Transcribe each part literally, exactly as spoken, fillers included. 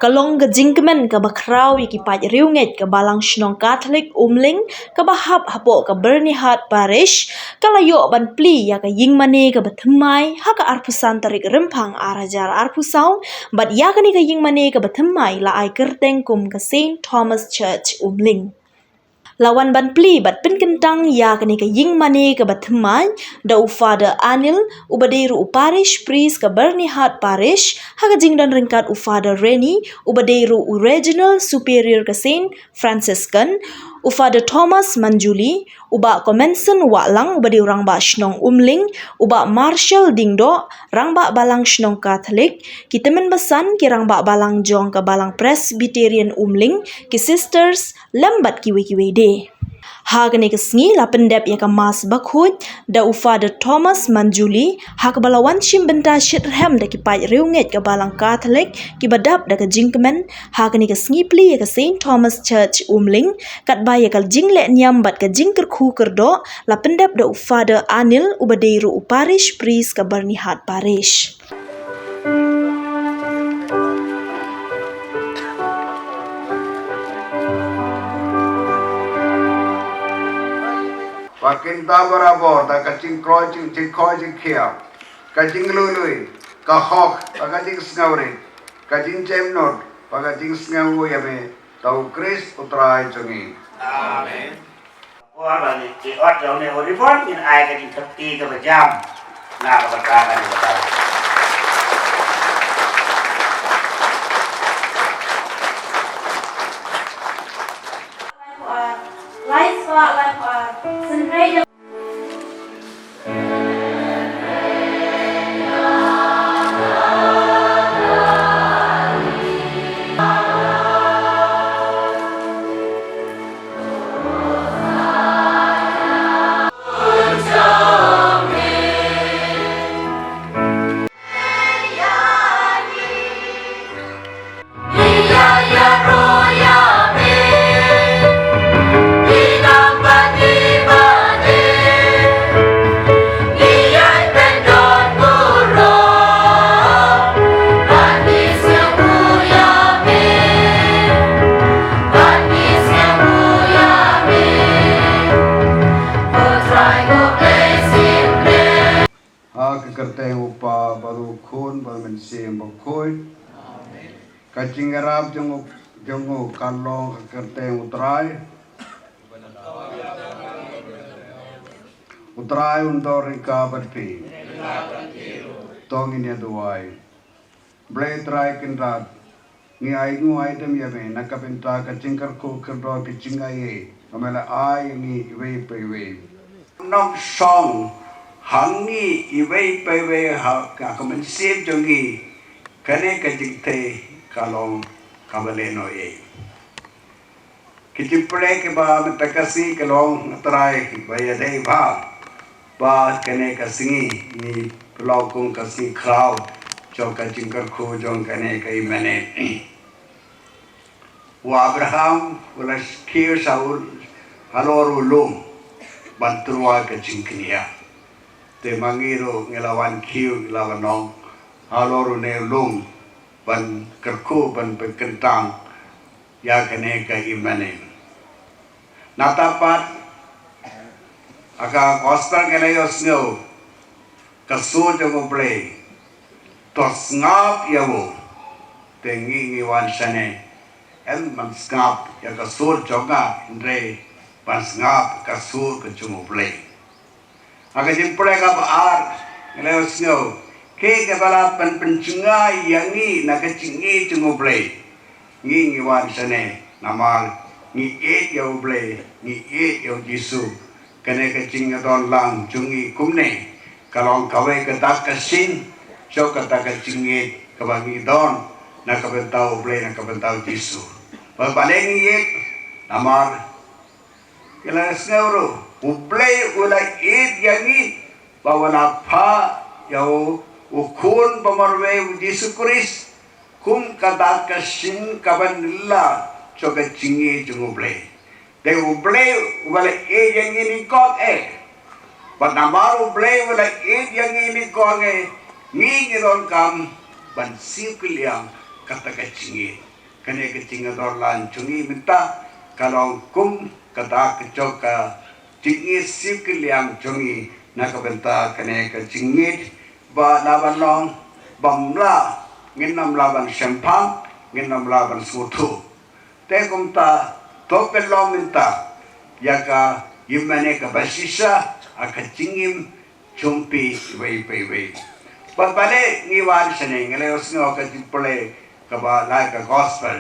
Ka long ka jingkmen kaba khraw ïa ki paid riewngeit ka Balang Shnong Katholik Umling kaba hap hapoh ka Byrnihat Parish, ka la ïoh ban plie ïa ka ïingmane kaba thymmai ha ka arphew san tarik Rymphang ar hajar arphew saw, bad ïa kane ka ïingmane kaba thymmai la ai kyrteng kum ka Saint Thomas Church Umling. La wan ban plie bad pynkyntang ïa kane ka ïingmane kaba thymmai da u Father Anil, uba dei ruh u Parish Priest ka Byrnihat Parish, ha ka jingdon ryngkat u Father Renny, uba dei ruh u Regional Superior ka Saint Franciscan, u Father Thomas Manjuli, u Bah Comenson Wahlang, uba dei u Rangbah Shnong Umling, u Bah Marshall Diengdoh, Rangbah Balang Shnong Katholik, ki tymmen basan, ki Rangbah Balang jong ka Balang Presbyterian Umling, ki Sisters, lem bad kiwei kiwei de. Ha kane ka sngi la pyndep ïa ka Mass bakhuid da u Father Thomas Manjuli, ha kaba la wan shim bynta shitrhem da ki paid riewngeit ka Balang Katholik kiba dap da ka jingkmen ha kane ka sngi plie ïa ka Saint Thomas Church Umling, katba ïa ka jingleh niam bad ka jingkyrkhu kyrdoh la pyndep da u Father Anil, uba dei ruh u Parish Priest ka Byrnihat Parish. Ba kin da barabor da ka jingkloi jing-, jingkhoi jingkhia, ka jinglului, ka hok, ba ka jingsngewrit, ka jingjemnud, ba ka jingsngew ïa me, da u Khrist u Trai jong ngi. Amen. Por ba ngi ot ïa une u ribbon, ngin ai ka jingthep kti kaba jam na ka bynta kane ka balang. Ha ka kyrteng u Kpa bad u Khun bad u Mynsiem Bakhuid. Ka jingïarap jong u, jong u ka long ha ka kyrteng u Trai. U Trai un don ryngkat bad phi. To ngin ïa duwai. Blei Trai Kynrad, ngi ai nguh ai dem ïa me na ka bynta ka jingkyrkhu kyrdoh, ka jingaiei ba me la ai ïa ngi iwei pa iwei. Nongshong ha ngi iwei pa iwei ha ka, ka mynsiem jong ngi, kane ka jingtei ka long kaba lehnohei. Ki jingpule kiba mynta ka sngi ki long, Trai, ba ïadei bha ba kane ka sngi ngi pynlong kum ka sngi khraw jong ka jingkyrkhu jong kane ka ïingmane. U Abraham u la kiew sha u halor u lum ban tyrwa ka jingkñia. Te ma ngi ruh ngi la wan kiew, ngi la wan ong halor une u lum ban kyrkhu, ban pynkyntang ïa kane ka ïingmane. Nangta pat ha ka gospel ngi la ïohsngew ka sur jong U Blei, to sngap ïa u. Te ngi ngi wan shane, em ban sngap ïa ka sur jong nga, hynrei ban sngap ka sur ka jong U Blei. Ha ka jingpule kaba ar ngi la ïohsngew, kiei kiba la pyn-, pynjngai ïa ngi na ka jingïeit jong U Blei. Ngi ngi wan shane namar ngi ïeit ïa U Blei, ngi ïeit ïa U Jisu. Kane ka jingïadon lang jong ngi kumne ka long kawei ka dak ka shin jong kata ka jingïeit kaba ngi don na ka bynta U Blei, na ka bynta U Jisu. Ba balei ngi ïeit? Namar ngi la ïohsngew ruh, U Blei u la ïeit ïa ngi, ba u la phah ïa u, U Khun ba marwei, U Jisu Khrist, kum ka dak ka shin kaba nylla jong ka jingïeit jong U Blei. Dei U Blei uba la ïeit ïa ngi nyngkong eh. Bad namar U Blei uba la ïeit ïa ngi nyngkong eh, ngi ngi donkam ban siew kylliang kata ka jingïeit. Kane ka jingïadon lang jong ngi mynta ka long kum ka dak ka jong ka jingïasuk kylliang jong ngi na ka bynta kane ka jingngeit ba la ban long bym lah, ngin ym lah ban shemphang, ngin ym lah ban sngewthuh. Te kumta to pynlong mynta ïa ka ïingmane kaba shisha ha ka jingim jong phi iwei pa iwei. Bad balei ngi wan shane, ngi la ïohsngew ka jingpule kaba la ka gospel,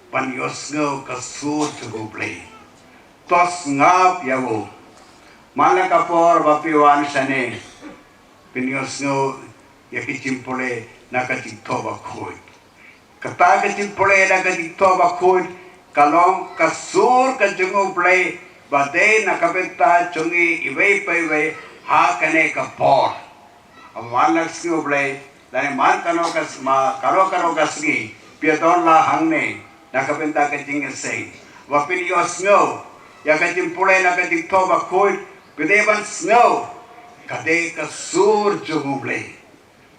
ban ïohsngew ka sur jong U Blei. To sngap ïa u. Man la ka por ba phi wan shane, phin ïohsngew ïa ka jingpule na ka Jingthoh Bakhuid. Kata ka jingpule na ka Jingthoh Bakhuid ka long ka sur ka jong U Blei ba dei na ka bynta jong ngi iwei pa iwei ha kane ka por. Wan la sngi U Blei, lane man kano ka s-, ma, kano kano ka sngi, phi ïadon lang hangne na ka bynta ka jingïaseng, ba phin ïohsngew ïa ka jingpule na ka Jingthoh Bakhuid, phi dei ban sngew ka dei ka sur jong U Blei.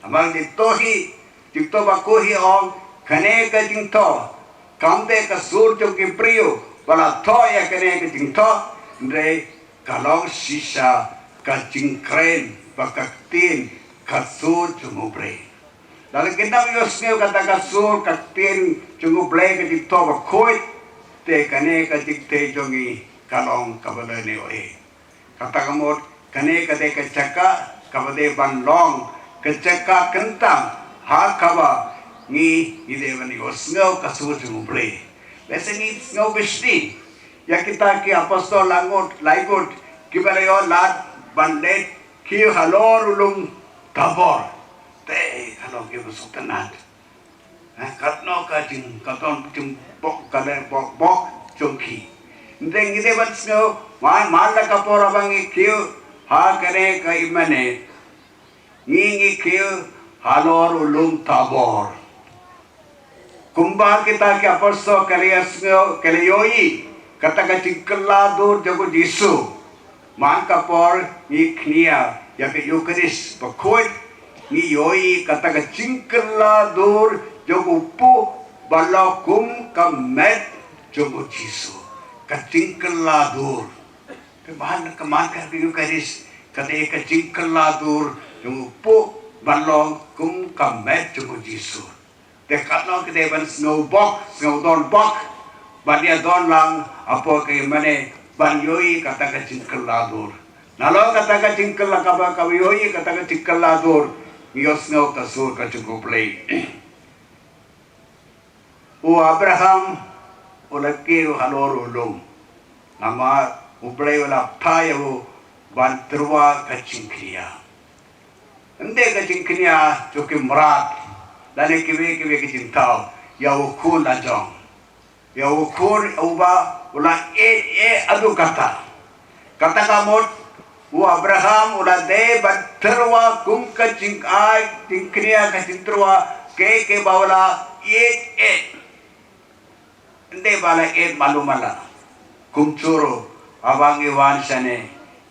Namar Jingthoh hi, Jingthoh Bakhuid hi ong, kane ka jingthoh kam dei ka sur jong ki briew ba la thoh ïa kane ka jingthoh, hynrei ka long shisha ka jingkren bad ka ktien, ka sur jong U Blei. Lada ngim ïohsngew kata ka sur ka ktien jong U Blei, ka Jingthoh Bakhuid, te kane ka jingtei jong ngi ka long kaba lehnohei. Kata ka mut kane ka dei ka jaka kaba dei ban long ka jaka kyntang ha kaba ngi, ngi dei ban ïohsngew ka sur jong U Blei. Lehse ngi sngew bishni ïa kita ki apostol laingut, laingut kiba la ïoh lad ban leit kiew halor u lum Tabor. Te ka long kaba sngewtynnat. Eh, katno ka jing, katno jingbok, ka leh bok bok jong ki. Nte ngi dei ban sngew, man, man la ka por ba ngi kiew ha kane ka ïingmane, ngi, ngi kiew halor u lum Tabor. Kumba kita ki apostol ki la ïohsngew, ki la ïohi kata ka jingkylla dur jong U Jisu. Man ka por ngi khñia ïa ka Eucharist Bakhuid, ngi ïohi kata ka jingkylla dur jong u puh ba long kum ka met jong U Jisu. Ka jingkylla dur. Ka man, ka man ka Eucharist, kata ka jingkylla dur jong u puh ba long kum ka met jong U Jisu. Te katno ki dei ban sngew bok, sngew don bok ban ïadon lang hapoh ka ïingmane ban ïohi kata ka jingkylla dur. Nalor kata ka jingkylla, kaba, kaba ïohi kata ka jingkylla dur, ngi ïohsngew ka sur ka jong U Blei. U Abraham u la kiew halor u lum. Namar U Blei u la phah ïa u ban tyrwa ka jingkhñia. Ynda ka jingkhñia jong ki mrad lane kiwei kiwei ki jingthaw, ïa u khun la jong, ïa u khun uba u la ïeit ïa u kata. Kata ka mut u Abraham u la dei ban tyrwa kum ka jingai jingkhñia, ka jingtyrwa, kaei kaei ba u la ïeit ïa. Ynda ba la ïeit malu mala. Kumjuh ruh haba ngi wan shane,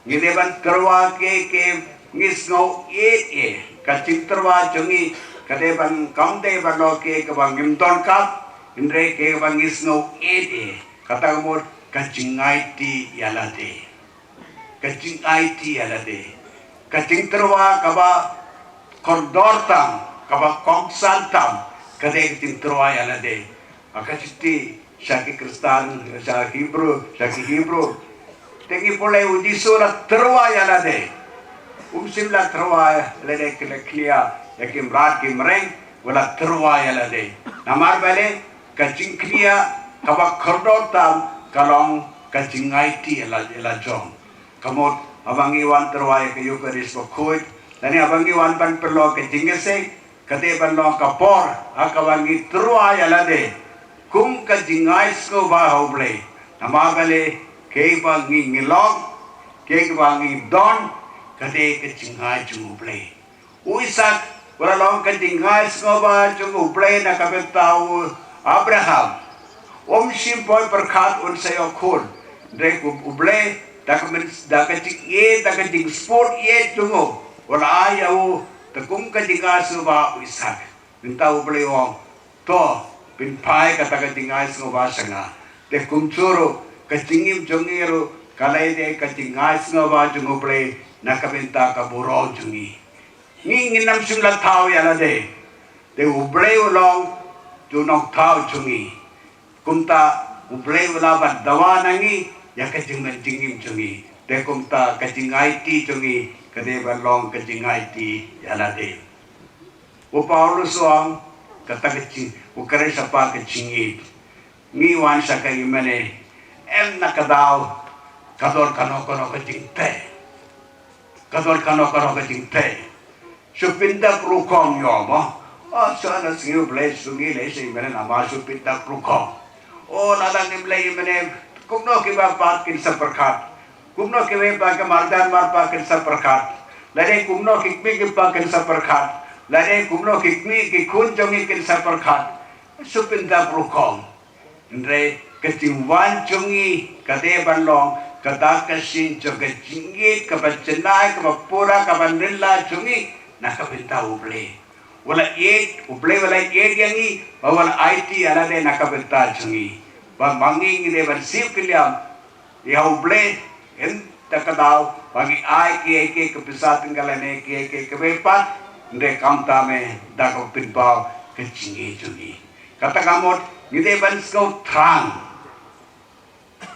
ngi dei ban tyrwa kaei kaei ngi sngew ïeit ïa. Ka jingtyrwa jong ngi ka dei ban, kam dei ban long kaei kaba ngim donkam, hynrei kaei kaba ngi sngew ïeit ïa. Kata ka mut ka jingaiti ïa lade. Ka jingaiti ïa lade. Ka jingtyrwa kaba kordor tam, kaba kongsan tam, ka dei ka jingtyrwa ïa lade. Ha ka shithi sha ki Khristan, sha Hebru, sha ki Hebru, te ngi pule U Jisu u la tyrwa ïa lade. Um shym la tyrwa ïa lade, ki la khñia ïa ki mrad ki mreng, u la tyrwa ïa lade. Namar balei? Ka jingkhñia kaba kordor tam ka long ka jingaiti ïa la, ïa la jong. Ka mut haba ngi wan tyrwa ïa ka Eucharist Bakhuid, lane haba ngi wan ban pynlong ka jingïaseng, ka dei ban long ka por ha kaba ngi tyrwa ïa lade kum ka jingai sngewbha ha U Blei. Namar balei? Kaei ba ngi, ngi long, kaei ba ngi don, ka dei ka jingai jong U Blei. U Isaak u la long ka jingai sngewbha jong U Blei na ka bynta u Abraham. Um shym poi pyrkhat un sa ïoh khun. Hynrei U Blei da ka myn, da ka jingïeit, da ka jingsport ïeit jong u, u la ai ïa u te kum ka jingai sngewbha u Isaak. Mynta U Blei u ong, to, pynphai kata ka jingai sngewbha sha nga. Te kumjuh ruh ka jingim jong ngi ruh ka la dei ka jingai sngewbha jong U Blei na ka bynta ka burom jong ngi. Ngi ngin ym shym la thaw ïa lade. Te U Blei u long u nongthaw jong ngi. Kumta U Blei u la ban dawa na ngi ïa ka jingman jingim jong ngi. Te kumta ka jingaiti jong ngi ka dei ban long ka jingaiti ïa lade. U Paulus u ong kata ka jing, u kren shaphang ka jingïeit. Ngi wan sha ka ïingmane, em na ka daw ka don kano kano ka jingtei. Ka don kano kano ka jingtei. Shu pyndap rukom ïa mo. O, shu na sngi U Blei shu ngi lei shu ïingmane namar shu pyndap rukom. O, lada ngim lei ïingmane, kumno kiba pat kin sa pyrkhat. Kumno kiba pat ki marjan marpa kin sa pyrkhat. Lada kumno ki kmie ki kpa kin sa pyrkhat. Lada kumno ki kmie ki khun jong ngi kin sa pyrkhat. Shu pyndap rukom. Hynrei ka jingwan jong ngi ka dei ban long kata ka shin jong ka jingïeit kaba janai kaba pura kaba nylla jong ngi na ka bynta U Blei. U la ïeit, U Blei u la ïeit ïa ngi, bad u la aiti ïa lade na ka bynta jong ngi. Bad ma ngi ngi dei ban siew kylliang ïa U Blei, hynda ka daw ba ngi ai kiei kiei ka pisa tyngka lane kiei kiei kaba pat, hynrei khamtam eh da ka pynpaw ka jingïeit jong ngi. Kata ka mut ngi dei ban sngewthrang.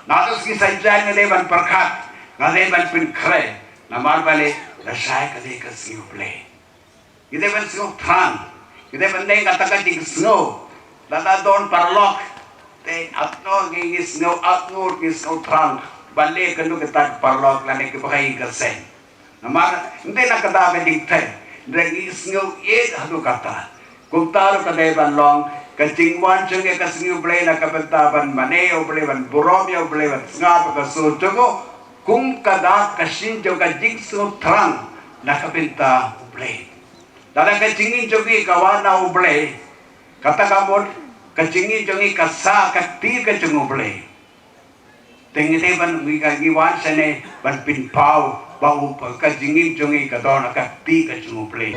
Naduh sngi Saitjaiñ nga dei ban pyrkhat, nga dei ban pynkhreh. Namar balei? Lashai ka dei ka sngi U Blei. Ngi dei ban sngewthrang. Ngi dei ban deng kata ka jingsngew. Lada don paralok, te atno ngi, ngi sngew, atno ngi sngewthrang. Balei kano kata ka paralok lane kiba ïing ka sem. Namar ym dei na kata ka jingtei, hynrei ngi sngew ïeit haduh katta. Kumta ruh ka dei ban long ka jingwan jong ngi ka sngi U Blei na ka bynta ban mane ïa U Blei, ban burom ïa U Blei, ban sngap ïa ka sur jong u. Kum ka dak ka shin jong ka jingsngewthrang na ka bynta U Blei. Lada ka jingim jong ngi ka wan na U Blei, kata ka mut ka jingim jong ngi ka sah ka kti ka jong U Blei. Te ngi dei ban ngi ka ngi wan shane ban pynpaw ba u ka jingim jong ngi ka don ha ka kti ka jong U Blei.